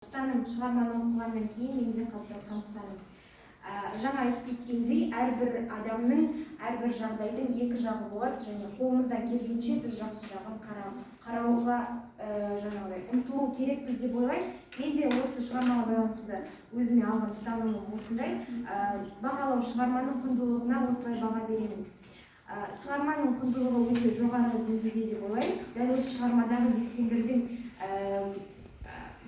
Ұстаным. Шығарманы оқығаннан кейін менде қалыптасқан ұстаным. Жаңа айтып кеткендей, әрбір адамның, әрбір жағдайдың екі жағы болады және қолымыздан келгенше біз жақсы жағын қарауға жаңағыдай ұмтылу керекпіз деп ойлаймын. Мен де осы шығармаға байланысты өзіме алған ұстанымым осындай. Бағалау. Шығарманың құндылығына осылай баға беремін. Шығарманың құндылығы өте жоғары деңгейде деп ойлаймын. Дәл осы шығармадағы Ескендірдің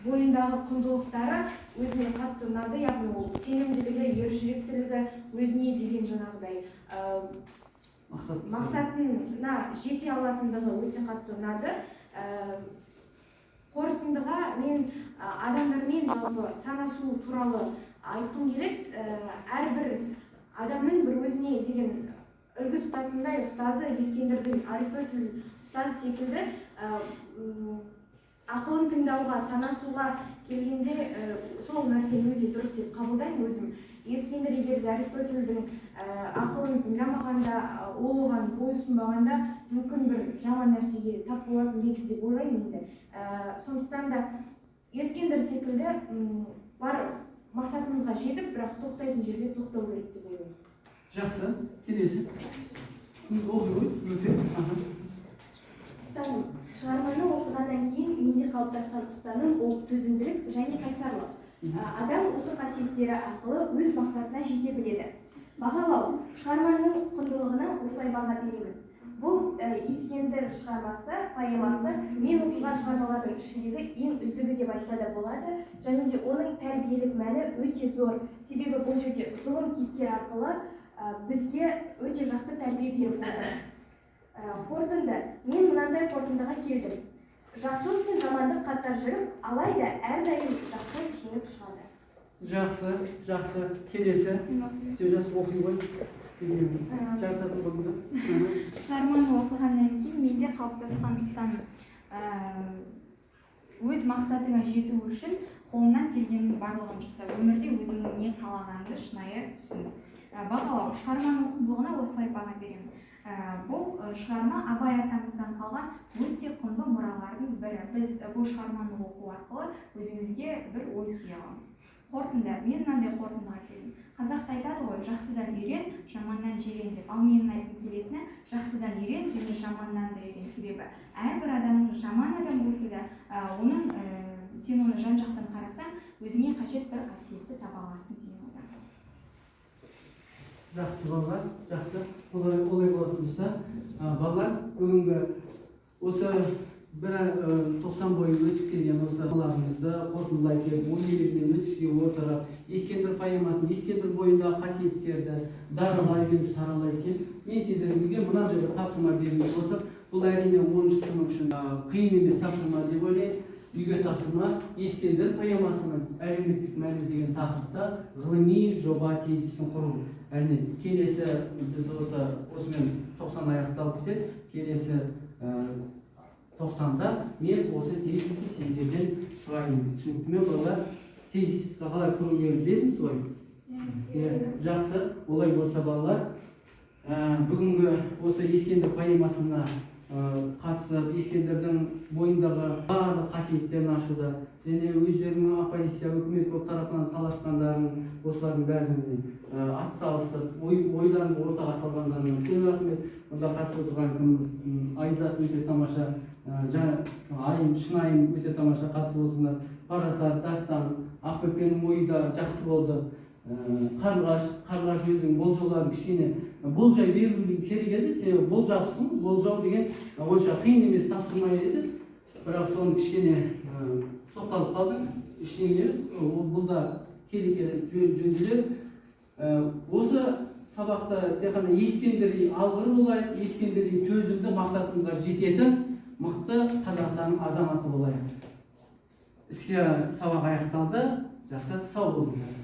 бойындағы құндылықтары өзіме қатты ұнады, яғни ол сенімділігі, ержүректілігі, өзіне деген жаңағыдай Мақсат. мақсатына жете алатындығы өте қатты ұнады. Қорытындыға мен адамдармен жалпы санасу туралы айтқым келеді. Әрбір адамның бір өзіне деген үлгі тұтатындай ұстазы, Ескендірдің Аристотель ұстаз секілді ақылын тыңдауға, санасуға келгенде, сол нәрсені өте дұрыс деп қабылдаймын өзім. Ескендір егер де Аристотельдің ақылын тыңдамағанда, ол оған бойұсынбағанда, мүмкін, бір жаман нәрсеге тап болатын еді деп ойлаймын енді. Сондықтан да Ескендір секілді бар мақсатымызға жетіп, бірақ тоқтайтын жерде тоқтау керек деп ойлаймын. Жақсы, келесі. Оқи ғой, Зүлфия. Аха. Ұстаным. Шығарманы оқығаннан кейін менде қалыптасқан ұстаным — ол төзімділік және қайсарлық. Адам осы қасиеттері арқылы өз мақсатына жете біледі. Бағалау. Шығарманың құндылығына осылай баға беремін. Бұл Ескендір шығармасы, поэмасы мен оқыған шығармалардың ішіндегі ең үздігі деп айтса да болады және де оның тәрбиелік мәні өте зор, себебі бұл жерде зұлым кейіпкер арқылы бізге өте жақсы тәрбие беріп отыр. Қорытынды. Мен мынандай қорытындыға келдім: жақсылық пен жамандық қатар жүріп, алайда әрдайым жақсылық жеңіп шығады. Жақсы, жақсы. Келесі. Жас, оқи ғой. Жарысатын болдың да. Шығарманы оқығаннан кейін менде қалыптасқан ұстаным: өз мақсатыңа жету үшін қолыңнан келгеннің барлығын жаса, өмірде өзіңнің не қалағаныңды шынайы түсін. Бағалау. Шығарманың құндылығына осылай баға беремін. Бұл шығарма Абай атамыздан қалған өте құнды мұралардың бірі. Біз бұл шығарманы оқу арқылы өзімізге бір ой түйе аламыз. Қорытынды. Мен мынандай қорытындыға келдім: қазақта айтады ғой, «Жақсыдан үйрен, жаманнан жирен» деп. Ал менің айтқым келетіні: жақсыдан үйрен және жаманнан да үйрен, себебі әрбір адамның, жаман адам болса да, оның сен оны жан жақтан қарасаң, өзіңе қажет бір қасиетті таба аласың деген ойдамын. Жақсы, балалар, жақсы. Олай болатын болса, балалар, бүгінгі осы бір 90 бойы өтіп келген осы балаларымызды қорытындылай келіп, ой негізінен өткізе отырып, Ескендір поэмасын, Ескендір бойындағы қасиеттерді даралай келіп, саралай келіп, мен сіздерге мынандай бір тапсырма бергім келіп отыр. Бұл, әрине, 10-сынып үшін қиын емес тапсырма деп ойлаймын. Үйге тапсырма: «Ескендір поэмасының әлеуметтік мәні» деген тақырыпта ғылыми жоба тезисін құру. Әрине, келесі біз осымен 90 аяқталып кетеді. Келесі 90-да мен осы тезисті сендерден сұраймын. Түсінікті ме, балалар? Тезисті қалай құру керегін білесіңіз ғой, иә? Жақсы. Олай болса, балалар, бүгінгі осы Ескендір поэмасына қатысып, Ескендірдің бойындағы барлық қасиеттерін ашуда және өздерінің оппозиция, үкімет болып тарапынан таласқандарын, осылардың бәріне атсалысып, ойларын ортаға салғандарына үлкен рахмет. Мұнда қатысып отырған кім, Айзат өте тамаша, Айым, Шынайым өте тамаша қатысып отырсыңдар. Парасат, Дастан, Ақбөпенің ойы да жақсы болды. Қарлығаш, Қарлығаш, өзің болжауларың кішкене болжай беру керек еді, себебі болжапсың. Болжау деген онша қиын емес тапсырма еді, бірақ соны кішкене тоқталып қалдың. Ештеңе емес, бұл да келе келе жөнделеді. Осы сабақта тек қана Ескендірдей алғыр болайық, Ескендірдей төзімді, мақсатымызға жететін мықты Қазақстанның азаматы болайық. Іске сабақ аяқталды. Жақсы, сау болыңдар.